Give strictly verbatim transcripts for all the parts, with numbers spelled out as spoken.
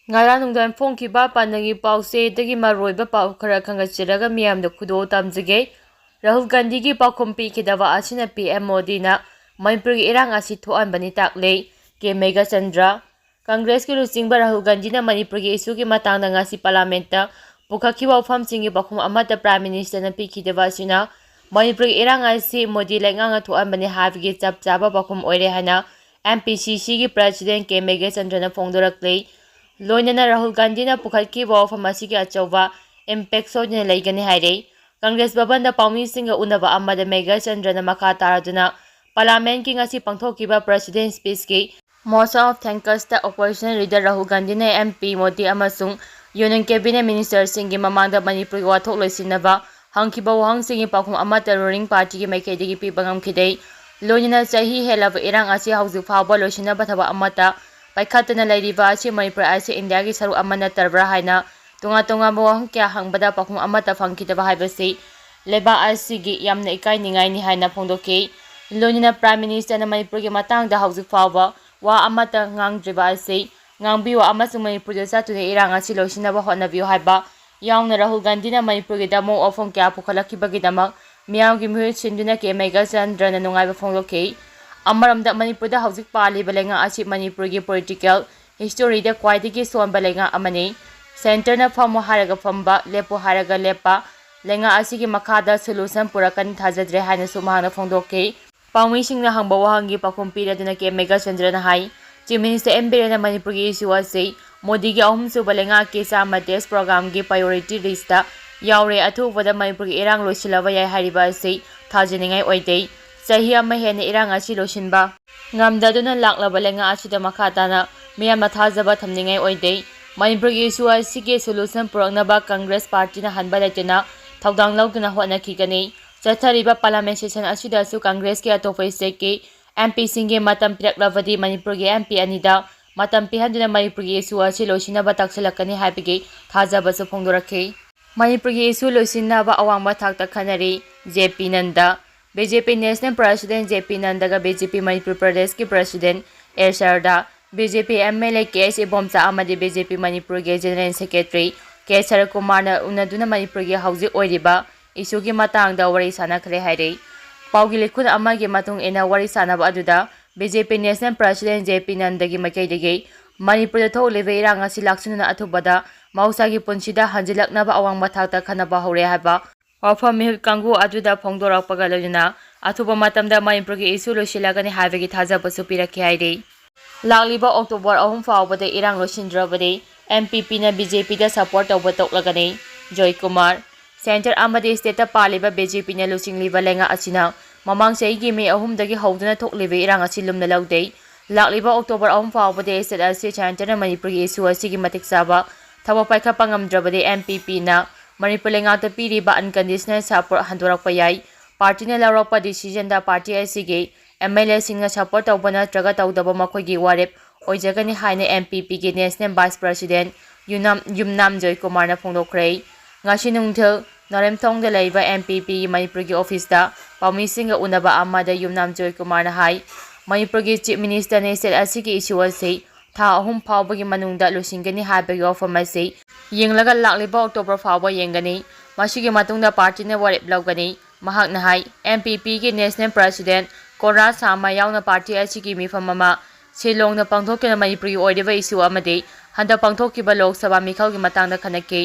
ꯉꯔꯥꯡ ꯅꯨꯡꯗꯥꯡ ꯐꯣꯡꯈꯤꯕ ꯄꯥꯟꯗꯝꯒꯤ ꯄꯥꯎꯆꯦꯗꯒꯤ ꯃꯔꯨꯑꯣꯏꯕ ꯄꯥꯎ ꯈꯔ ꯈꯪꯒꯠꯆꯔꯒ ꯃꯤꯌꯥꯝꯗ ꯈꯨꯗꯣꯜ ꯇꯝꯖꯒꯦ꯫ ꯔꯥꯍꯨꯜ ꯒꯥꯟꯙꯤꯒꯤ ꯄꯥꯎꯈꯨꯝ ꯄꯤꯈꯤꯗꯕ ꯑꯁꯤꯅ ꯄꯤ ꯑꯦꯝ ꯃꯣꯗꯤꯅ ꯃꯅꯤꯄꯨꯔꯒꯤ ꯏꯔꯥꯡ ꯑꯁꯤ ꯊꯣꯛꯍꯟꯕꯅꯤ ꯇꯥꯛꯂꯦ꯫ ꯀꯦ ꯃꯦꯘꯆꯟꯗ꯭ꯔ꯫ ꯀꯪꯒ꯭ꯔꯦꯁꯀꯤ ꯂꯨꯆꯤꯡꯕ ꯔꯥꯍꯨꯜ ꯒꯥꯟꯙꯤꯅ ꯃꯅꯤꯄꯨꯔꯒꯤ ꯏꯁꯨꯒꯤ ꯃꯇꯥꯡꯗ ꯉꯁꯤ ꯄꯥꯔꯂꯥꯃꯦꯟꯠꯇ ꯄꯨꯈꯠꯈꯤꯕ ꯋꯥꯐꯝꯁꯤꯡꯒꯤ ꯄꯥꯎꯈꯨꯝ ꯑꯃꯠꯇ ꯄ꯭ꯔꯥꯏꯝ ꯃꯤꯅꯤꯁꯇꯔꯅ ꯄꯤꯈꯤꯗꯕ ꯑꯁꯤꯅ ꯃꯅꯤꯄꯨꯔꯒꯤ ꯏꯔꯥꯡ ꯑꯁꯤ ꯃꯣꯗꯤ ꯂꯩꯉꯥꯛꯅ ꯊꯣꯛꯍꯟꯕꯅꯤ ꯍꯥꯏꯕꯒꯤ ꯆꯞ ꯆꯥꯕ ꯄꯥꯎꯈꯨꯝ ꯑꯣꯏꯔꯦ ꯍꯥꯏꯅ ꯑꯦꯝ ꯄꯤ ꯁꯤ ꯁꯤꯒꯤ ꯄ꯭ꯔꯁꯤꯗꯦꯟꯠ ꯀꯦ ꯃꯦꯘꯆꯟꯗ꯭ꯔꯅ ꯐꯣꯡꯗꯣꯔꯛꯂꯤ꯫ ꯂꯣꯏꯅꯅ ꯔꯥꯍꯨꯜ ꯒꯥꯟꯙꯤꯅ ꯄꯨꯈꯠꯈꯤꯕ ꯋꯥꯐꯝ ꯑꯁꯤꯒꯤ ꯑꯆꯧꯕ ꯏꯝꯄꯦꯛ ꯁꯣꯏꯗꯅ ꯂꯩꯒꯅꯤ ꯍꯥꯏꯔꯦ꯫ ꯀꯪꯒ꯭ꯔꯦꯁ ꯚꯕꯟꯗ ꯄꯥꯎꯃꯤꯁꯤꯡꯒ ꯎꯅꯕ ꯑꯃꯗ ꯃꯦꯘꯆꯟꯗ꯭ꯔꯅ ꯃꯈꯥ ꯇꯥꯔꯗꯨꯅ ꯄꯥꯔꯂꯥꯃꯦꯟꯠꯀꯤ ꯉꯁꯤ ꯄꯥꯡꯊꯣꯛꯈꯤꯕ ꯄ꯭ꯔꯁꯤꯗꯦꯟꯠ ꯁ꯭ꯄꯤꯆꯀꯤ ꯃꯣꯁꯟ ꯑꯣꯐ ꯊꯦꯡꯀꯁꯇ ꯑꯣꯄꯣꯖꯤꯁꯟ ꯂꯤꯗꯔ ꯔꯥꯍꯨꯜ ꯒꯥꯟꯙꯤꯅ ꯑꯦꯝ ꯄꯤ ꯃꯣꯗꯤ ꯑꯃꯁꯨꯡ ꯌꯨꯅꯤꯌꯟ ꯀꯦꯕꯤꯅꯦꯠ ꯃꯤꯅꯤꯁꯇꯔꯁꯤꯡꯒꯤ ꯃꯃꯥꯡꯗ ꯃꯅꯤꯄꯨꯔꯒꯤ ꯋꯥꯊꯣꯛ ꯂꯣꯏꯁꯤꯟꯅꯕ ꯍꯪꯈꯤꯕ ꯋꯥꯍꯪꯁꯤꯡꯒꯤ ꯄꯥꯎꯈꯨꯝ ꯑꯃꯠꯇ ꯔꯨꯂꯤꯡ ꯄꯥꯔꯇꯤꯒꯤ ꯃꯥꯏꯀꯩꯗꯒꯤ ꯄꯤꯕ ꯉꯝꯈꯤꯗꯦ꯫ ꯂꯣꯏꯅꯅ ꯆꯍꯤ ꯍꯦꯜꯂꯕ ꯏꯔꯥꯡ ꯑꯁꯤ ꯍꯧꯖꯤꯛ ꯐꯥꯎꯕ ꯂꯣꯏꯁꯤꯟꯅꯕ ꯊꯕꯛ ꯑꯃꯠꯇ ꯄꯥꯏꯈꯠꯇꯅ ꯂꯩꯔꯤꯕ ꯑꯁꯤ ꯃꯅꯤꯄꯨꯔ ꯑꯁꯤ ꯏꯟꯗꯤꯌꯥꯒꯤ ꯁꯔꯨꯛ ꯑꯃ ꯅꯠꯇ꯭ꯔꯕ꯭ꯔꯥ ꯍꯥꯏꯅ ꯇꯣꯉꯥꯟ ꯇꯣꯉꯥꯟꯕ ꯋꯥꯍꯪ ꯀꯌꯥ ꯍꯪꯕꯗ ꯄꯥꯎꯈꯨꯝ ꯑꯃꯠꯇ ꯐꯪꯈꯤꯗꯕ ꯍꯥꯏꯕꯁꯤ ꯂꯩꯕꯥꯛ ꯑꯁꯤꯒꯤ ꯌꯥꯝꯅ ꯏꯀꯥꯏꯅꯤꯡꯉꯥꯏꯅꯤ ꯍꯥꯏꯅ ꯐꯣꯡꯗꯣꯛꯈꯤ꯫ ꯂꯣꯏꯅꯅ ꯄ꯭ꯔꯥꯏꯝ ꯃꯤꯅꯤꯁꯇꯔꯅ ꯃꯅꯤꯄꯨꯔꯒꯤ ꯃꯇꯥꯡꯗ ꯍꯧꯖꯤꯛ ꯐꯥꯎꯕ ꯋꯥ ꯑꯃꯠꯇ ꯉꯥꯡꯗ꯭ꯔꯤꯕ ꯑꯁꯤ ꯉꯥꯡꯕꯤꯌꯨ ꯑꯃꯁꯨꯡ ꯃꯅꯤꯄꯨꯔꯗ ꯆꯠꯇꯨꯅ ꯏꯔꯥꯡ ꯑꯁꯤ ꯂꯣꯏꯁꯤꯟꯅꯕ ꯍꯣꯠꯅꯕꯤꯌꯨ ꯍꯥꯏꯕ ꯌꯥꯎꯅ ꯔꯥꯍꯨꯜ ꯒꯥꯟꯙꯤꯅ ꯃꯅꯤꯄꯨꯔꯒꯤꯗꯃꯛ ꯋꯥꯐꯝ ꯀꯌꯥ ꯄꯨꯈꯠꯂꯛꯈꯤꯕꯒꯤꯗꯃꯛ ꯃꯤꯌꯥꯝꯒꯤ ꯃꯤꯍꯨꯠ ꯁꯤꯟꯗꯨꯅ ꯀꯦ ꯃꯦꯘꯆꯟꯗ꯭ꯔꯅ ꯅꯨꯡꯉꯥꯏꯕ ꯐꯣꯡꯗꯣꯛꯈꯤ꯫ ꯑꯃꯔꯣꯝꯗ ꯃꯅꯤꯄꯨꯔꯗ ꯍꯧꯖꯤꯛ ꯄꯥꯜꯂꯤꯕ ꯂꯩꯉꯥꯛ ꯑꯁꯤ ꯃꯅꯤꯄꯨꯔꯒꯤ ꯄꯣꯂꯤꯇꯤꯀꯦꯜ ꯍꯤꯁꯇꯣꯔꯤꯗ ꯈ꯭ꯋꯥꯏꯗꯒꯤ ꯁꯣꯟꯕ ꯂꯩꯉꯥꯛ ꯑꯃꯅꯤ꯫ ꯁꯦꯟꯇꯔꯅ ꯐꯝꯃꯨ ꯍꯥꯏꯔꯒ ꯐꯝꯕ, ꯂꯦꯞꯄꯨ ꯍꯥꯏꯔꯒ ꯂꯦꯞꯄ ꯂꯩꯉꯥꯛ ꯑꯁꯤꯒꯤ ꯃꯈꯥꯗ ꯁꯣꯂꯨꯁꯟ ꯄꯨꯔꯛꯀꯅꯤ ꯊꯥꯖꯗ꯭ꯔꯦ ꯍꯥꯏꯅꯁꯨ ꯃꯍꯥꯛꯅ ꯐꯣꯡꯗꯣꯛꯈꯤ꯫ ꯄꯥꯎꯃꯤꯁꯤꯡꯅ ꯍꯪꯕ ꯋꯥꯍꯪꯒꯤ ꯄꯥꯎꯈꯨꯝ ꯄꯤꯔꯗꯨꯅ ꯀꯦ ꯃꯦꯘꯆꯟꯗ꯭ꯔꯅ ꯍꯥꯏ, ꯆꯤꯐ ꯃꯤꯅꯤꯁꯇꯔ ꯑꯦꯝ ꯕꯤꯔꯦꯟꯅ ꯃꯅꯤꯄꯨꯔꯒꯤ ꯏꯁꯨ ꯑꯁꯤ ꯃꯣꯗꯤꯒꯤ ꯑꯍꯨꯝꯁꯨꯕ ꯂꯩꯉꯥꯛꯀꯤ ꯆꯥꯝꯃ ꯗꯦꯖ ꯄ꯭ꯔꯣꯒ꯭ꯔꯥꯝꯒꯤ ꯄ꯭ꯔꯥꯏꯑꯣꯔꯤꯇꯤ ꯂꯤꯁꯇ ꯌꯥꯎꯔꯦ꯫ ꯑꯊꯨꯕꯗ ꯃꯅꯤꯄꯨꯔꯒꯤ ꯏꯔꯥꯡ ꯂꯣꯏꯁꯤꯜꯂꯕ ꯌꯥꯏ ꯍꯥꯏꯔꯤꯕ ꯑꯁꯤ ꯊꯥꯖꯅꯤꯡꯉꯥꯏ ꯑꯣꯏꯗꯦ꯫ ꯆꯍꯤ ꯑꯃ ꯍꯦꯟꯅ ꯏꯔꯥꯡ ꯑꯁꯤ ꯂꯣꯏꯁꯤꯟꯕ ꯉꯝꯗꯗꯨꯅ ꯂꯥꯛꯂꯕ ꯂꯩꯉꯥꯛ ꯑꯁꯤꯗ ꯃꯈꯥ ꯇꯥꯅ ꯃꯤꯌꯥꯝꯅ ꯊꯥꯖꯕ ꯊꯝꯅꯤꯡꯉꯥꯏ ꯑꯣꯏꯗꯦ꯫ ꯃꯅꯤꯄꯨꯔꯒꯤ ꯏꯁꯨ ꯑꯁꯤꯒꯤ ꯁꯣꯂꯨꯁꯟ ꯄꯨꯔꯛꯅꯕ ꯀꯪꯒ꯭ꯔꯦꯁ ꯄꯥꯔꯇꯤꯅ ꯍꯟꯕ ꯂꯩꯇꯅ ꯊꯧꯗꯥꯡ ꯂꯧꯗꯨꯅ ꯍꯣꯠꯅꯈꯤꯒꯅꯤ꯫ ꯆꯠꯊꯔꯤꯕ ꯄꯥꯔꯂꯥꯃꯦꯟ ꯁꯦꯁꯟ ꯑꯁꯤꯗꯁꯨ ꯀꯪꯒ꯭ꯔꯦꯁꯀꯤ ꯑꯇꯣꯞꯄ ꯁ꯭ꯇꯦꯠꯀꯤ ꯑꯦꯝ ꯄꯤꯁꯤꯡꯒꯤ ꯃꯇꯝ ꯄꯤꯔꯛꯂꯕꯗꯤ ꯃꯅꯤꯄꯨꯔꯒꯤ ꯑꯦꯝ ꯄꯤ ꯑꯅꯤꯗ ꯃꯇꯝ ꯄꯤꯍꯟꯗꯨꯅ ꯃꯅꯤꯄꯨꯔꯒꯤ ꯏꯁꯨ ꯑꯁꯤ ꯂꯣꯏꯁꯤꯟꯅꯕ ꯇꯛꯁꯤꯜꯂꯛꯀꯅꯤ ꯍꯥꯏꯕꯒꯤ ꯊꯥꯖꯕꯁꯨ ꯐꯣꯡꯗꯣꯔꯛꯈꯤ꯫ ꯃꯅꯤꯄꯨꯔꯒꯤ ꯏꯁꯨ ꯂꯣꯏꯁꯤꯟꯅꯕ ꯑꯋꯥꯡꯕ ꯊꯥꯛꯇ ꯈꯟꯅꯔꯤ, J P Nadda. B J P national president J P ꯅꯟꯗꯒ ꯕꯤ ꯖꯦ ꯄꯤ ꯃꯅꯤꯄꯨꯔ ꯄ꯭ꯔꯗꯦꯁꯀꯤ president S Sharda, B J P M L A K S Ibomcha ꯑꯃꯗꯤ ꯕꯤ ꯖꯦ ꯄꯤ ꯃꯅꯤꯄꯨꯔꯒꯤ ꯖꯦꯅꯔꯦꯜ ꯁꯦꯀ꯭ꯔꯦꯇꯔꯤ ꯀꯦ ꯁꯔꯠꯀꯨꯃꯥꯔꯅ ꯎꯅꯗꯨꯅ ꯃꯅꯤꯄꯨꯔꯒꯤ ꯍꯧꯖꯤꯛ ꯑꯣꯏꯔꯤꯕ ꯏꯁꯨꯒꯤ ꯃꯇꯥꯡꯗ ꯋꯥꯔꯤ ꯁꯥꯟꯅꯈ꯭ꯔꯦ ꯍꯥꯏꯔꯤ꯫ ꯄꯥꯎꯒꯤ ꯂꯤꯈꯨꯟ ꯑꯃꯒꯤ ꯃꯇꯨꯡ ꯏꯟꯅ ꯋꯥꯔꯤ ꯁꯥꯟꯅꯕ ꯑꯗꯨꯗ B J P national president J ꯄꯤ ꯅꯟꯗꯒꯤ ꯃꯥꯏꯀꯩꯗꯒꯤ ꯃꯅꯤꯄꯨꯔꯗ ꯊꯣꯛꯂꯤꯕ ꯏꯔꯥꯡ ꯑꯁꯤ ꯂꯥꯛꯁꯤꯟꯗꯨꯅ ꯑꯊꯨꯕꯗ ꯃꯍꯧꯁꯥꯒꯤ ꯄꯨꯟꯁꯤꯗ ꯍꯟꯖꯤꯜꯂꯛꯅꯕ ꯑꯋꯥꯡꯕ ꯊꯥꯛꯇ ꯈꯟꯅꯕ ꯍꯧꯔꯦ ꯍꯥꯏꯕ ꯋꯥꯐꯝ ꯃꯤꯍꯨꯠ ꯀꯥꯡꯕꯨ ꯑꯗꯨꯗ ꯐꯣꯡꯗꯣꯔꯛꯄꯒ ꯂꯣꯏꯅꯅ ꯑꯊꯨꯕ ꯃꯇꯝꯗ ꯃꯅꯤꯄꯨꯔꯒꯤ ꯏꯁꯨ ꯂꯣꯏꯁꯤꯜꯂꯒꯅꯤ ꯍꯥꯏꯕꯒꯤ ꯊꯥꯖꯕꯁꯨ ꯄꯤꯔꯛꯈꯤ ꯍꯥꯏꯔꯤ꯫ ꯂꯥꯛꯂꯤꯕ ꯑꯣꯛꯇꯣꯕꯔ ꯑꯍꯨꯝ ꯐꯥꯎꯕꯗ ꯏꯔꯥꯡ ꯂꯣꯏꯁꯤꯟꯗ꯭ꯔꯕꯗꯤ ꯑꯦꯝ ꯄꯤ ꯄꯤꯅ ꯕꯤ ꯖꯦ ꯄꯤꯗ ꯁꯄꯣꯔꯠ ꯇꯧꯕ ꯇꯣꯛꯂꯒꯅꯤ꯫ ꯖꯣꯏꯀꯨꯃꯥꯔ, ꯁꯦꯟꯇꯔ ꯑꯃꯗꯤ ꯁ꯭ꯇꯦꯠꯇ ꯄꯥꯜꯂꯤꯕ ꯕꯤ ꯖꯦ ꯄꯤꯅ ꯂꯨꯆꯤꯡꯂꯤꯕ ꯂꯩꯉꯥꯛ ꯑꯁꯤꯅ ꯃꯃꯥꯡ ꯆꯍꯤꯒꯤ ꯃꯦ ꯑꯍꯨꯝꯗꯒꯤ ꯍꯧꯗꯨꯅ ꯊꯣꯛꯂꯤꯕ ꯏꯔꯥꯡ ꯑꯁꯤ ꯂꯨꯝꯅ ꯂꯧꯗꯦ꯫ ꯂꯥꯛꯂꯤꯕ ꯑꯣꯛꯇꯣꯕꯔ ꯑꯍꯨꯝ ꯐꯥꯎꯕꯗ ꯁ꯭ꯇꯦꯠ ꯑꯁꯤ ꯁꯦꯟꯇꯔꯅ ꯃꯅꯤꯄꯨꯔꯒꯤ ꯏꯁꯨ ꯑꯁꯤꯒꯤ ꯃꯇꯤꯛ ꯆꯥꯕ ꯊꯕꯛ ꯄꯥꯏꯈꯠꯄ ꯉꯝꯗ꯭ꯔꯕꯗꯤ ꯑꯦꯝ ꯄꯤ ꯄꯤꯅ ꯃꯅꯤꯄꯨꯔ ꯂꯩꯉꯥꯛꯇ ꯄꯤꯔꯤꯕ ꯑꯟꯀꯟꯗꯤꯁꯅꯦꯜ ꯁꯄꯣꯔꯠ ꯍꯟꯗꯣꯔꯛꯄ ꯌꯥꯏ꯫ ꯄꯥꯔꯇꯤꯅ ꯂꯧꯔꯛꯄ ꯗꯤꯁꯤꯖꯟꯗ ꯄꯥꯔꯇꯤ ꯑꯁꯤꯒꯤ ꯑꯦꯝ ꯑꯦꯜ ꯑꯦꯁꯤꯡꯅ ꯁꯄꯣꯔꯠ ꯇꯧꯕ ꯅꯠꯇ꯭ꯔꯒ ꯇꯧꯗꯕ ꯃꯈꯣꯏꯒꯤ ꯋꯥꯔꯦꯞ ꯑꯣꯏꯖꯒꯅꯤ ꯍꯥꯏꯅ ꯑꯦꯝ ꯄꯤ ꯄꯤꯒꯤ ꯅꯦꯁꯅꯦꯜ ꯚꯥꯏꯁ ꯄ꯭ꯔꯁꯤꯗꯦꯟ ꯌꯨꯅꯥꯝ, ꯌꯨꯝꯅꯥꯝ ꯖꯣꯏꯀꯨꯃꯥꯔꯅ ꯐꯣꯡꯗꯣꯛꯈ꯭ꯔꯦ꯫ ꯉꯁꯤ ꯅꯨꯡꯊꯤꯜ ꯅꯣꯔꯦꯝꯊꯣꯡꯗ ꯂꯩꯕ ꯑꯦꯝ ꯄꯤ ꯄꯤꯒꯤ ꯃꯅꯤꯄꯨꯔꯒꯤ ꯑꯣꯐꯤꯁꯇ ꯄꯥꯎꯃꯤꯁꯤꯡꯒ ꯎꯅꯕ ꯑꯃꯗ ꯌꯨꯝꯅꯥꯝ ꯖꯣꯏꯀꯨꯃꯥꯔꯅ ꯍꯥꯏ, ꯃꯅꯤꯄꯨꯔꯒꯤ ꯆꯤꯐ ꯃꯤꯅꯤꯁꯇꯔꯅ ꯁ꯭ꯇꯦꯠ ꯑꯁꯤꯒꯤ ꯏꯁꯨ ꯑꯁꯤ ꯊꯥ ꯑꯍꯨꯝ ꯐꯥꯎꯕꯒꯤ ꯃꯅꯨꯡꯗ ꯂꯣꯏꯁꯤꯟꯒꯅꯤ ꯍꯥꯏꯕꯒꯤ ꯋꯥꯐꯝ ꯑꯁꯤ ꯌꯦꯡꯂꯒ ꯂꯥꯛꯂꯤꯕ ꯑꯣꯛꯇꯣꯕꯔ ꯐꯥꯎꯕ ꯌꯦꯡꯒꯅꯤ꯫ ꯃꯁꯤꯒꯤ ꯃꯇꯨꯡꯗ ꯄꯥꯔꯇꯤꯅ ꯋꯥꯔꯦꯞ ꯂꯧꯒꯅꯤ꯫ ꯃꯍꯥꯛꯅ ꯍꯥꯏ, ꯑꯦꯝ ꯄꯤ ꯄꯤꯒꯤ ꯅꯦꯁꯅꯦꯜ ꯄ꯭ꯔꯁꯤꯗꯦꯟ ꯀꯣꯟꯔꯥꯗ ꯁꯥꯃ ꯌꯥꯎꯅ ꯄꯥꯔꯇꯤ ꯑꯁꯤꯒꯤ ꯃꯤꯐꯝ ꯑꯃ ꯁꯤꯂꯣꯡꯗ ꯄꯥꯡꯊꯣꯛꯇꯨꯅ ꯃꯅꯤꯄꯨꯔꯒꯤ ꯑꯣꯏꯔꯤꯕ ꯏꯁꯨ ꯑꯃꯗꯤ ꯍꯟꯗꯛ ꯄꯥꯡꯊꯣꯛꯈꯤꯕ ꯂꯣꯛ ꯁꯚꯥ ꯃꯤꯈꯜꯒꯤ ꯃꯇꯥꯡꯗ ꯈꯟꯅꯈꯤ꯫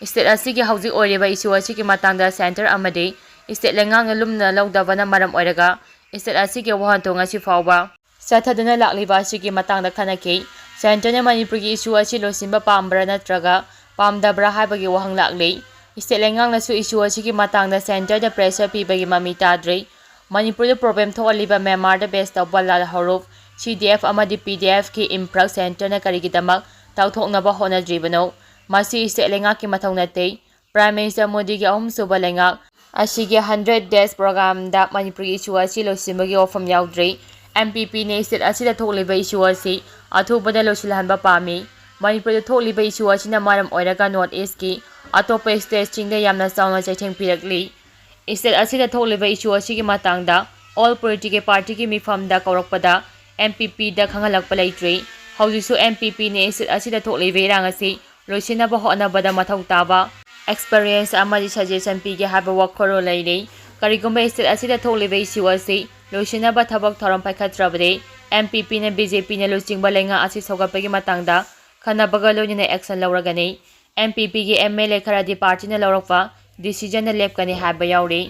ꯁ꯭ꯇꯦꯠ ꯑꯁꯤꯒꯤ ꯍꯧꯖꯤꯛ ꯑꯣꯏꯔꯤꯕ ꯏꯁꯨ ꯑꯁꯤꯒꯤ ꯃꯇꯥꯡꯗ ꯁꯦꯟꯇꯔ ꯑꯃꯗꯤ ꯁ꯭ꯇꯦꯠ ꯂꯩꯉꯥꯛꯅ ꯂꯨꯝꯅ ꯂꯧꯗꯕꯅ ꯃꯔꯝ ꯑꯣꯏꯔꯒ ꯁ꯭ꯇꯦꯠ ꯑꯁꯤꯒꯤ ꯋꯥꯍꯟꯊꯣꯛ ꯉꯁꯤ ꯐꯥꯎꯕ ꯆꯠꯊꯗꯨꯅ ꯂꯥꯛꯂꯤꯕ ꯑꯁꯤꯒꯤ ꯃꯇꯥꯡꯗ ꯈꯟꯅꯈꯤ꯫ ꯁꯦꯟꯇꯔꯅ ꯃꯅꯤꯄꯨꯔꯒꯤ ꯏꯁꯨ ꯑꯁꯤ ꯂꯣꯏꯁꯤꯟꯕ ꯄꯥꯝꯕ꯭ꯔꯥ ꯅꯠꯇ꯭ꯔꯒ ꯄꯥꯝꯗꯕ꯭ꯔꯥ ꯍꯥꯏꯕꯒꯤ ꯋꯥꯍꯪ ꯂꯥꯛꯂꯤ꯫ ꯁ꯭ꯇꯦꯠ ꯂꯩꯉꯥꯛꯅꯁꯨ ꯏꯁꯨ ꯑꯁꯤꯒꯤ ꯃꯇꯥꯡꯗ ꯁꯦꯟꯇꯔꯗ ꯄ꯭ꯔꯦꯁꯔ ꯄꯤꯕꯒꯤ ꯃꯃꯤ ꯇꯥꯗ꯭ꯔꯤ꯫ ꯃꯅꯤꯄꯨꯔꯗ ꯄ꯭ꯔꯣꯕ꯭ꯂꯦꯝ ꯊꯣꯛꯍꯜꯂꯤꯕ ꯃ꯭ꯌꯥꯟꯃꯥꯔꯗ ꯕꯦꯁ ꯇꯧꯕ ꯂꯥꯜ ꯍꯧꯔꯨꯞ, ꯁꯤ ꯗꯤ ꯑꯦꯐ ꯑꯃꯗꯤ ꯄꯤ ꯗꯤ ꯑꯦꯐꯀꯤ ꯏꯝꯐ꯭ꯔꯛ ꯁꯦꯟꯇꯔꯅ ꯀꯔꯤꯒꯤꯗꯃꯛ ꯇꯧꯊꯣꯛꯅꯕ ꯍꯣꯠꯅꯗ꯭ꯔꯤꯕꯅꯣ? ꯃꯁꯤ ꯁ꯭ꯇꯦꯠ ꯂꯩꯉꯥꯛꯀꯤ ꯃꯊꯧ ꯅꯠꯇꯦ꯫ ꯄ꯭ꯔꯥꯏꯝ ꯃꯤꯅꯤꯁꯇꯔ ꯃꯣꯗꯤꯒꯤ ꯑꯍꯨꯝꯁꯨꯕ ꯂꯩꯉꯥꯛ ꯑꯁꯤꯒꯤ ꯍꯟꯗ꯭ꯔꯦꯠ ꯗꯦꯖ ꯄ꯭ꯔꯣꯒ꯭ꯔꯥꯝꯗ ꯃꯅꯤꯄꯨꯔꯒꯤ ꯏꯁꯨ ꯑꯁꯤ ꯂꯣꯏꯁꯤꯟꯕꯒꯤ ꯋꯥꯐꯝ ꯌꯥꯎꯗ꯭ꯔꯤ꯫ ꯑꯦꯝ ꯄꯤ ꯄꯤꯅ ꯁ꯭ꯇꯦꯠ ꯑꯁꯤꯗ ꯊꯣꯛꯂꯤꯕ ꯏꯁꯨ ꯑꯁꯤ ꯑꯊꯨꯕꯗ ꯂꯣꯏꯁꯤꯜꯍꯟꯕ ꯄꯥꯝꯃꯤ꯫ ꯃꯅꯤꯄꯨꯔꯗ ꯊꯣꯛꯂꯤꯕ ꯏꯁꯨ ꯑꯁꯤꯅ ꯃꯔꯝ ꯑꯣꯏꯔꯒ ꯅꯣꯔꯠ ꯏꯁꯀꯤ ꯑꯇꯣꯞꯄ ꯁ꯭ꯇꯦꯠꯁꯤꯡꯗ ꯌꯥꯝꯅ ꯆꯥꯎꯅ ꯆꯩꯊꯦꯡ ꯄꯤꯔꯛꯂꯤ꯫ ꯁ꯭ꯇꯦꯠ ꯑꯁꯤꯗ ꯊꯣꯛꯂꯤꯕ ꯏꯁꯨ ꯑꯁꯤꯒꯤ ꯃꯇꯥꯡꯗ ꯑꯣꯜ ꯄꯣꯂꯤꯇꯤꯀꯦꯜ ꯄꯥꯔꯇꯤꯒꯤ ꯃꯤꯐꯝꯗ ꯀꯧꯔꯛꯄꯗ ꯑꯦꯝ ꯄꯤ ꯄꯤꯗ ꯈꯪꯍꯜꯂꯛꯄ ꯂꯩꯇ꯭ꯔꯤ꯫ ꯍꯧꯖꯤꯛꯁꯨ ꯑꯦꯝ ꯄꯤ ꯄꯤꯅ state ꯑꯁꯤꯗ ꯊꯣꯛꯂꯤꯕ ꯏꯔꯥꯡ ꯑꯁꯤ ꯂꯣꯏꯁꯤꯟꯅꯕ ꯍꯣꯠꯅꯕꯗ ꯃꯊꯧ ꯇꯥꯕ experience ꯑꯃꯗꯤ suggestion ꯄꯤꯒꯦ ꯍꯥꯏꯕ ꯋꯥꯈꯜꯂꯣꯟ ꯂꯩꯔꯤ꯫ ꯀꯔꯤꯒꯨꯝꯕ state ꯑꯁꯤꯗ ꯊꯣꯛꯂꯤꯕ issue ꯑꯁꯤ ꯂꯣꯏꯁꯤꯟꯅꯕ ꯊꯕꯛ ꯊꯧꯔꯝ ꯄꯥꯏꯈꯠꯇ꯭ꯔꯕꯗꯤ ꯑꯦꯝ ꯄꯤ ꯄꯤꯅ ꯕꯤ ꯖꯦ ꯄꯤꯅ ꯂꯨꯆꯤꯡꯕ ꯂꯩꯉꯥꯛ ꯑꯁꯤ ꯁꯧꯒꯠꯄꯒꯤ ꯃꯇꯥꯡꯗ ꯈꯟꯅꯕꯒ ꯂꯣꯏꯅꯅ action ꯂꯧꯔꯒꯅꯤ꯫ ꯑꯦꯝ ꯄꯤ ꯄꯤꯒꯤ ꯑꯦꯝ ꯑꯦꯜ ꯑꯦ ꯈꯔꯗꯤ partyꯅ ꯂꯧꯔꯛꯄ decisionꯗ ꯂꯦꯞꯀꯅꯤ ꯍꯥꯏꯕ ꯌꯥꯎꯔꯤ꯫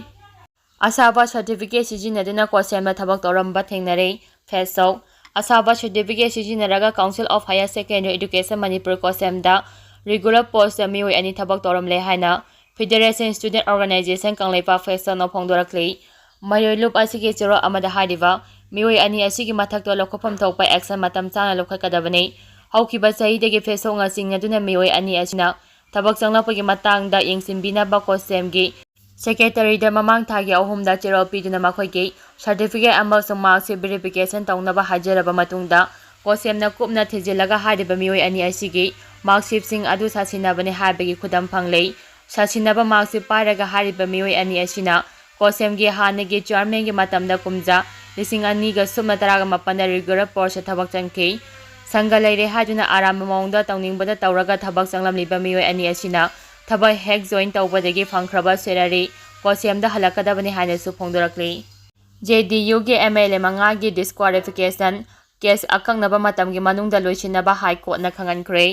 ꯑꯁꯥꯕ certificate ꯁꯤꯖꯤꯟꯅꯗꯨꯅ ꯀꯣꯁꯦꯝꯅ ꯊꯕꯛ ꯇꯧꯔꯝꯕ ꯊꯦꯡꯅꯔꯦ꯫ ꯐꯦꯁꯧ꯫ ꯑꯁꯥꯕ certificate ꯁꯤꯖꯤꯟꯅꯔꯒ Council of Higher Secondary Education Manipur ꯀꯣꯁꯦꯝꯗ regular postꯇ ꯃꯤꯑꯣꯏ ꯑꯅꯤ ꯊꯕꯛ ꯇꯧꯔꯝꯂꯦ ꯍꯥꯏꯅ Federation Student Organisation ꯀꯪꯂꯩꯄꯥꯛ ꯐꯦꯁꯧꯅ ꯐꯣꯡꯗꯣꯔꯛꯂꯤ꯫ ꯃꯔꯣꯏ ꯂꯨꯞ ꯑꯁꯤꯒꯤ ꯆꯦꯔꯣꯜ ꯑꯃꯗ ꯍꯥꯏꯔꯤꯕ ꯃꯤꯑꯣꯏ ꯑꯅꯤ ꯑꯁꯤꯒꯤ ꯃꯊꯛꯇ ꯂꯧꯈꯠꯐꯝ ꯊꯣꯛꯄ action ꯃꯇꯝ ꯆꯥꯅ ꯂꯧꯈꯠꯀꯗꯕꯅꯤ꯫ ꯍꯧꯈꯤꯕ ꯆꯍꯤꯗꯒꯤ ꯐꯦꯁꯧꯅ ꯆꯤꯡꯅꯗꯨꯅ ꯃꯤꯑꯣꯏ ꯑꯅꯤ ꯑꯁꯤꯅ ꯊꯕꯛ ꯆꯪꯂꯛꯄꯒꯤ ꯃꯇꯥꯡꯗ ꯌꯦꯡꯁꯤꯟꯕꯤꯅꯕ ꯀꯣꯁꯦꯝꯒꯤ secretaryꯗ ꯃꯃꯥꯡ ꯊꯥꯒꯤ ꯑꯍꯨꯝꯗ ꯆꯦꯔꯣꯜ ꯄꯤꯗꯨꯅ ꯃꯈꯣꯏꯒꯤ certificate ꯑꯃꯁꯨꯡ marksheet verification ꯇꯧꯅꯕ ꯍꯥꯏꯖꯔꯕ ꯃꯇꯨꯡꯗ, ꯀꯣꯁꯦꯝꯅ ꯀꯨꯞꯅ ꯊꯤꯖꯤꯜꯂꯒ ꯍꯥꯏꯔꯤꯕ ꯃꯤꯑꯣꯏ ꯑꯅꯤ ꯑꯁꯤꯒꯤ marksheetꯁꯤꯡ ꯑꯗꯨ ꯁꯥꯁꯤꯟꯅꯕꯅꯤ ꯍꯥꯏꯕꯒꯤ ꯈꯨꯗꯝ ꯐꯪꯂꯦ꯫ ꯁꯥꯁꯤꯟꯅꯕ marksheet ꯄꯥꯏꯔꯒ ꯍꯥꯏꯔꯤꯕ ꯃꯤꯑꯣꯏ ꯑꯅꯤ ꯑꯁꯤꯅ ꯀꯣꯁꯦꯝꯒꯤ ꯍꯥꯟꯅꯒꯤ chairmanꯒꯤ ꯃꯇꯝꯗ ꯀꯨꯝꯖꯥ ꯂꯤꯁꯤꯡ ꯑꯅꯤꯒ ꯁꯨꯞꯅ ꯇꯔꯥꯒ ꯃꯥꯄꯟꯗ regular postꯇ ꯊꯕꯛ ꯆꯪꯈꯤ꯫ ꯁꯪꯒ ꯂꯩꯔꯦ ꯍꯥꯏꯗꯨꯅ ꯑꯔꯥꯟꯕ ꯃꯑꯣꯡꯗ ꯇꯧꯅꯤꯡꯕꯗ ꯇꯧꯔꯒ ꯊꯕꯛ ꯆꯪꯂꯝꯂꯤꯕ ꯃꯤꯑꯣꯏ ꯑꯅꯤ ꯑꯁꯤꯅ ꯊꯕꯛ ꯍꯦꯛ join ꯇꯧꯕꯗꯒꯤ ꯐꯪꯈ꯭ꯔꯕ salary ꯀꯣꯁꯦꯝꯗ ꯍꯜꯂꯛꯀꯗꯕꯅꯤ ꯍꯥꯏꯅꯁꯨ ꯐꯣꯡꯗꯣꯔꯛꯂꯤ꯫ ꯖꯦ ꯗꯤ ꯌꯨꯒꯤ ꯑꯦꯝ ꯑꯦꯜ ꯑꯦ ꯃꯉꯥꯒꯤ disqualification case ꯑꯀꯛꯅꯕ ꯃꯇꯝꯒꯤ ꯃꯅꯨꯡꯗ ꯂꯣꯏꯁꯤꯟꯅꯕ High Courtꯅ ꯈꯪꯍꯟꯈ꯭ꯔꯦ꯫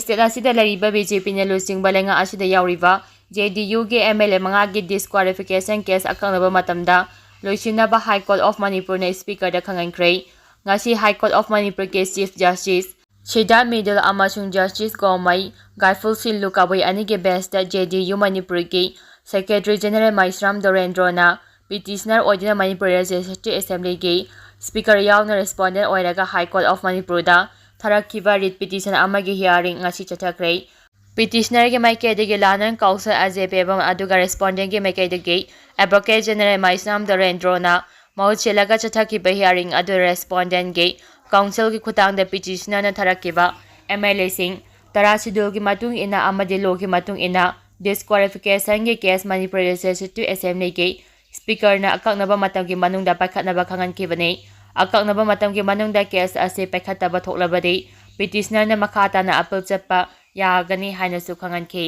State ꯑꯁꯤꯗ ꯂꯩꯔꯤꯕ ꯕꯤ ꯖꯦ ꯄꯤꯅ ꯂꯨꯆꯤꯡꯕ ꯂꯩꯉꯥꯛ ꯑꯁꯤꯗ ꯌꯥꯎꯔꯤꯕ ꯖꯦ ꯗꯤ ꯌꯨꯒꯤ ꯑꯦꯝ ꯑꯦꯜ ꯑꯦ ꯃꯉꯥꯒꯤ disqualification case ꯑꯀꯛꯅꯕ ꯃꯇꯝꯗ ꯂꯣꯏꯁꯤꯟꯅꯕ High Court of ꯃꯅꯤꯄꯨꯔꯅ Speakerꯗ ꯈꯪꯍꯟꯈ꯭ꯔꯦ꯫ ꯉꯁꯤ High Court of ꯃꯅꯤꯄꯨꯔꯒꯤ Chief Justice ꯁꯤꯗꯥꯔꯊ ꯃꯤꯗꯜ ꯑꯃꯁꯨꯡ Justice ꯒꯣꯃꯩ ꯒꯥꯏꯐꯨꯜ ꯁꯤꯜꯂꯨ ꯀꯕꯨꯏ ꯑꯅꯤꯒꯤ benchꯇ ꯖꯦ ꯗꯤ ꯌꯨ ꯃꯅꯤꯄꯨꯔꯒꯤ Secretary General ꯃꯩꯁ꯭ꯔꯥꯝ ꯗꯣꯔꯦꯟꯗ꯭ꯔꯣꯅ petitioner ꯑꯣꯏꯗꯨꯅ ꯃꯅꯤꯄꯨꯔ Legislative Assemblyꯒꯤ Speaker ꯌꯥꯎꯅ respondent ꯑꯣꯏꯔꯒ High Court of ꯃꯅꯤꯄꯨꯔꯗ ꯊꯥꯔꯛꯈꯤꯕ writ petition ꯑꯃꯒꯤ hearing ꯉꯁꯤ ꯆꯠꯊꯈ꯭ꯔꯦ꯫ Petitionerꯒꯤ ꯃꯥꯏꯀꯩꯗꯒꯤ learned counsel ꯑꯖꯦ ꯄꯦꯕꯝ ꯑꯗꯨꯒ respondentꯒꯤ ꯃꯥꯏꯀꯩꯗꯒꯤ Advocate General ꯃꯩꯁ꯭ꯔꯥꯝ ꯗꯣꯔꯦꯟꯗ꯭ꯔꯣꯅ ꯃꯍꯨꯠ ꯁꯤꯜꯂꯒ ꯆꯠꯊꯈꯤꯕ hearing ꯑꯗꯨ respondentꯒꯤ counselꯒꯤ ꯈꯨꯠꯊꯥꯡꯗ petitionerꯅ ꯊꯥꯔꯛꯈꯤꯕ ꯑꯦꯝ ꯑꯦꯜ ꯑꯦꯁꯤꯡ ꯇꯔꯥ scheduleꯒꯤ ꯃꯇꯨꯡ ꯏꯟꯅ ꯑꯃꯗꯤ lawꯒꯤ ꯃꯇꯨꯡ ꯏꯟꯅ disqualificationꯒꯤ case ꯃꯅꯤꯄꯨꯔ Legislative Assemblyꯒꯤ Speakerꯅ ꯑꯀꯛꯅꯕ ꯃꯇꯝꯒꯤ ꯃꯅꯨꯡꯗ ꯄꯥꯏꯈꯠꯅꯕ ꯈꯪꯍꯟꯈꯤꯕꯅꯤ꯫ ꯑꯀꯛꯅꯕ ꯃꯇꯝꯒꯤ ꯃꯅꯨꯡꯗ case ꯑꯁꯤ ꯄꯥꯏꯈꯠꯇꯕ ꯊꯣꯛꯂꯕꯗꯤ petitionerꯅ ꯃꯈꯥ ꯇꯥꯅ appeal ꯆꯠꯄ ꯌꯥꯒꯅꯤ ꯍꯥꯏꯅꯁꯨ ꯈꯪꯍꯟꯈꯤ꯫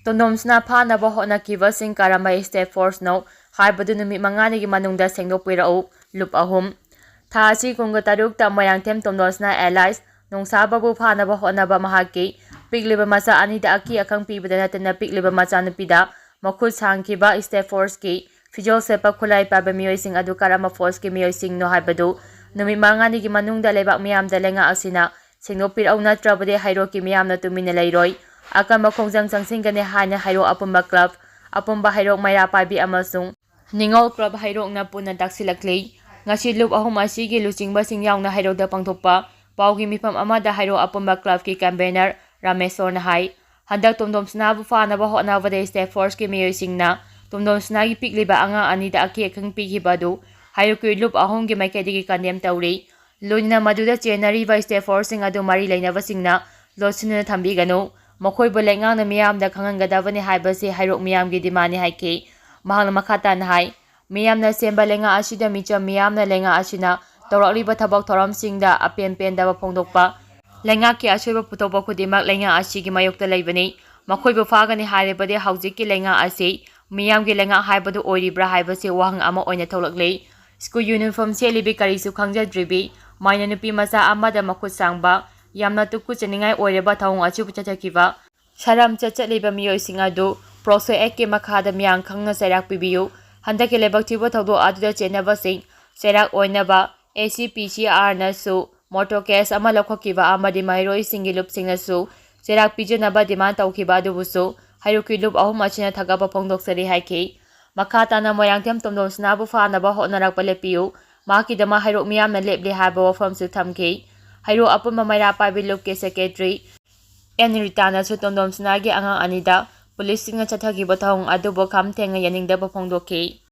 ꯇꯣꯟꯗꯣꯝꯁꯅꯥ ꯐꯥꯅꯕ ꯍꯣꯠꯅꯈꯤꯕꯁꯤꯡ ꯀꯔꯝꯕ state forceꯅꯣ ꯍꯥꯏꯕꯗꯨ ꯅꯨꯃꯤꯠ ꯃꯉꯥꯅꯤꯒꯤ ꯃꯅꯨꯡꯗ ꯁꯦꯡꯗꯣꯛꯄꯤꯔꯛꯎ, ꯂꯨꯞ ꯑꯍꯨꯝ꯫ ꯊꯥ ꯑꯁꯤ ꯀꯨꯟꯒ ꯇꯔꯨꯛꯇ ꯃꯣꯏꯔꯥꯡꯊꯦꯝ ꯇꯣꯟꯗꯣꯟꯁꯅꯥ alias ꯅꯣꯡꯁꯥꯕꯕꯨ ꯐꯥꯅꯕ ꯍꯣꯠꯅꯕ ꯃꯍꯥꯛꯀꯤ ꯄꯤꯛꯂꯤꯕ ꯃꯆꯥ ꯑꯅꯤꯗ ꯑꯀꯤ ꯑꯈꯪ ꯄꯤꯕꯗ ꯅꯠꯇꯅ ꯄꯤꯛꯂꯤꯕ ꯃꯆꯥꯅꯨꯄꯤꯗ ꯃꯈꯨꯠ ꯁꯥꯡꯈꯤꯕ state forceꯀꯤ ꯐꯤꯖꯣꯜ ꯁꯦꯠꯄ ꯈꯨꯠꯂꯥꯏ ꯄꯥꯏꯕ ꯃꯤꯑꯣꯏꯁꯤꯡ ꯑꯗꯨ ꯀꯔꯝꯕ forceꯀꯤ ꯃꯤꯑꯣꯏꯁꯤꯡꯅꯣ ꯍꯥꯏꯕꯗꯨ ꯅꯨꯃꯤꯠ ꯃꯉꯥꯅꯤꯒꯤ ꯃꯅꯨꯡꯗ ꯂꯩꯕꯥꯛ ꯃꯤꯌꯥꯝꯗ ꯂꯩꯉꯥꯛ ꯑꯁꯤꯅ ꯁꯦꯡꯗꯣꯛꯄꯤꯔꯛꯎ, ꯅꯠꯇ꯭ꯔꯕꯗꯤ ꯍꯩꯔꯣꯛꯀꯤ ꯃꯤꯌꯥꯝꯅ ꯇꯨꯃꯤꯟꯅ ꯂꯩꯔꯣꯏ꯫ ꯑꯀꯟꯕ ꯈꯣꯡꯖꯪ ꯆꯪꯁꯤꯟꯒꯅꯤ ꯍꯥꯏꯅ ꯍꯩꯔꯣꯛ ꯑꯄꯨꯟꯕ club, ꯑꯄꯨꯟꯕ ꯍꯩꯔꯣꯛ ꯃꯩꯔꯥ ꯄꯥꯏꯕꯤ ꯑꯃꯁꯨꯡ ꯅꯤꯉꯣꯜ club ꯍꯩꯔꯣꯛꯅ ꯄꯨꯟꯅ ꯇꯥꯛꯁꯤꯜꯂꯛꯂꯤ꯫ ꯉꯁꯤ ꯂꯨꯞ ꯑꯍꯨꯝ ꯑꯁꯤꯒꯤ ꯂꯨꯆꯤꯡꯕꯁꯤꯡ ꯌꯥꯎꯅ ꯍꯩꯔꯣꯛꯇ ꯄꯥꯡꯊꯣꯛꯄ ꯄꯥꯎꯒꯤ ꯃꯤꯐꯝ ꯑꯃꯗ ꯍꯩꯔꯣꯛ ꯑꯄꯨꯟꯕ clubꯀꯤ convener ꯔꯥꯃꯦꯁꯣꯔꯅ ꯍꯥꯏ, ꯍꯟꯗꯛ ꯇꯣꯝꯗꯣꯝꯁꯅꯥꯕꯨ ꯐꯥꯅꯕ ꯍꯣꯠꯅꯕꯗ state forceꯀꯤ ꯃꯤꯑꯣꯏꯁꯤꯡꯅ ꯇꯣꯝꯗꯣꯝꯁꯅꯥꯒꯤ ꯄꯤꯛꯂꯤꯕ ꯑꯉꯥꯡ ꯑꯅꯤꯗ ꯑꯀꯤ ꯑꯈꯪ ꯄꯤꯈꯤꯕ ꯑꯗꯨ ꯍꯩꯔꯣꯛꯀꯤ ꯂꯨꯞ ꯑꯍꯨꯝꯒꯤ ꯃꯥꯏꯀꯩꯗꯒꯤ condemn ꯇꯧꯔꯤ꯫ ꯂꯣꯏꯅꯅ ꯃꯗꯨꯗ ꯆꯦꯟꯅꯔꯤꯕ state forceꯁꯤꯡ ꯑꯗꯨ ꯃꯔꯤ ꯂꯩꯅꯕꯁꯤꯡꯅ ꯂꯣꯠꯁꯤꯟꯅ ꯊꯝꯕꯤꯒꯅꯨ꯫ ꯃꯈꯣꯏꯕꯨ ꯂꯩꯉꯥꯛꯅ ꯃꯤꯌꯥꯝꯗ ꯈꯪꯍꯟꯒꯗꯕꯅꯤ ꯍꯥꯏꯕꯁꯤ ꯍꯩꯔꯣꯛ ꯃꯤꯌꯥꯝꯒꯤ demandꯅꯤ ꯍꯥꯏꯈꯤ꯫ ꯃꯍꯥꯛꯅ ꯃꯈꯥ ꯇꯥꯅ ꯍꯥꯏ, ꯃꯤꯌꯥꯝꯅ ꯁꯦꯝꯕ ꯂꯩꯉꯥꯛ ꯑꯁꯤꯗ ꯃꯤꯆꯝ ꯃꯤꯌꯥꯝꯅ ꯂꯩꯉꯥꯛ ꯑꯁꯤꯅ ꯇꯧꯔꯛꯂꯤꯕ ꯊꯕꯛ ꯊꯧꯔꯝꯁꯤꯡꯗ ꯑꯄꯦꯟ ꯄꯦꯟꯗꯕ ꯐꯣꯡꯗꯣꯛꯄ, ꯂꯩꯉꯥꯛꯀꯤ ꯑꯁꯣꯏꯕ ꯄꯨꯊꯣꯛꯄ ꯈꯨꯗꯤꯡꯃꯛ ꯂꯩꯉꯥꯛ ꯑꯁꯤꯒꯤ ꯃꯥꯌꯣꯛꯇ ꯂꯩꯕꯅꯤ꯫ ꯃꯈꯣꯏꯕꯨ ꯐꯥꯒꯅꯤ ꯍꯥꯏꯔꯕꯗꯤ ꯍꯧꯖꯤꯛꯀꯤ ꯂꯩꯉꯥꯛ ꯑꯁꯤ ꯃꯤꯌꯥꯝꯒꯤ ꯂꯩꯉꯥꯛ ꯍꯥꯏꯕꯗꯨ ꯑꯣꯏꯔꯤꯕ꯭ꯔꯥ ꯍꯥꯏꯕꯁꯤ ꯋꯥꯍꯪ ꯑꯃ ꯑꯣꯏꯅ ꯊꯣꯛꯂꯛꯂꯤ꯫ School uniform ꯁꯦꯠꯂꯤꯕꯤ ꯀꯔꯤꯁꯨ ꯈꯪꯖꯗ꯭ꯔꯤꯕꯤ ꯃꯥꯏꯅ ꯅꯨꯄꯤ ꯃꯆꯥ ꯑꯃꯗ ꯃꯈꯨꯠ ꯁꯥꯡꯕ, ꯌꯥꯝꯅ ꯇꯨꯀꯨꯠꯆꯅꯤꯡꯉꯥꯏ ꯑꯣꯏꯔꯕ ꯊꯧꯑꯣꯡ ꯑꯁꯤꯕꯨ ꯆꯠꯊꯈꯤꯕ ꯁꯔꯝ ꯆꯠꯆꯠꯂꯤꯕ ꯃꯤꯑꯣꯏꯁꯤꯡ ꯑꯗꯨ POCSO Actꯀꯤ ꯃꯈꯥꯗ ꯃꯤꯌꯥꯝ ꯈꯪꯅ ꯆꯩꯔꯥꯛ ꯄꯤꯕꯤꯌꯨ꯫ ꯍꯟꯗꯛꯀꯤ ꯂꯥꯏꯕꯛ ꯊꯤꯕ ꯊꯧꯗꯣꯛ ꯑꯗꯨꯗ ꯆꯦꯟꯅꯕꯁꯤꯡ ꯆꯩꯔꯥꯛ ꯑꯣꯏꯅꯕ ACPCRꯅꯁꯨ motor case ꯑꯃ ꯂꯧꯈꯠꯈꯤꯕ ꯑꯃꯗꯤ ꯃꯍꯩꯔꯣꯏꯁꯤꯡꯒꯤ ꯂꯨꯞꯁꯤꯡꯅꯁꯨ ꯆꯩꯔꯥꯛ ꯄꯤꯖꯅꯕ demand ꯇꯧꯈꯤꯕ ꯑꯗꯨꯕꯨꯁꯨ ꯍꯩꯔꯣꯛꯀꯤ ꯂꯨꯞ ꯑꯍꯨꯝ ꯑꯁꯤꯅ ꯊꯥꯒꯠꯄ ꯐꯣꯡꯗꯣꯛꯆꯔꯤ ꯍꯥꯏꯈꯤ꯫ ꯃꯈꯥ ꯇꯥꯅ ꯃꯣꯏꯔꯥꯡꯊꯦꯝ ꯇꯣꯝꯗꯣꯝꯁꯅꯥꯕꯨ ꯐꯥꯅꯕ ꯍꯣꯠꯅꯔꯛꯄ ꯂꯦꯞꯄꯤꯌꯨ꯫ ꯃꯍꯥꯛꯀꯤꯗꯃꯛ ꯍꯩꯔꯣꯛ ꯃꯤꯌꯥꯝꯅ ꯂꯦꯞꯂꯤ ꯍꯥꯏꯕ ꯋꯥꯐꯝꯁꯨ ꯊꯝꯈꯤ꯫ ꯍꯩꯔꯣꯛ ꯑꯄꯨꯟꯕ ꯃꯩꯔꯥ ꯄꯥꯏꯕꯤ ꯂꯨꯞꯀꯤ secretary ꯑꯦꯟ ꯔꯤꯇꯥꯅꯁꯨ ꯇꯣꯝꯗꯣꯝꯁꯅꯥꯒꯤ ꯑꯉꯥꯡ ꯑꯅꯤꯗ ꯄꯨꯂꯤꯁꯁꯤꯡꯅ ꯆꯠꯊꯈꯤꯕ ꯊꯧꯑꯣꯡ ꯑꯗꯨꯕꯨ ꯈꯝ ꯊꯦꯡꯅ ꯌꯥꯅꯤꯡꯗꯕ ꯐꯣꯡꯗꯣꯛꯈꯤ꯫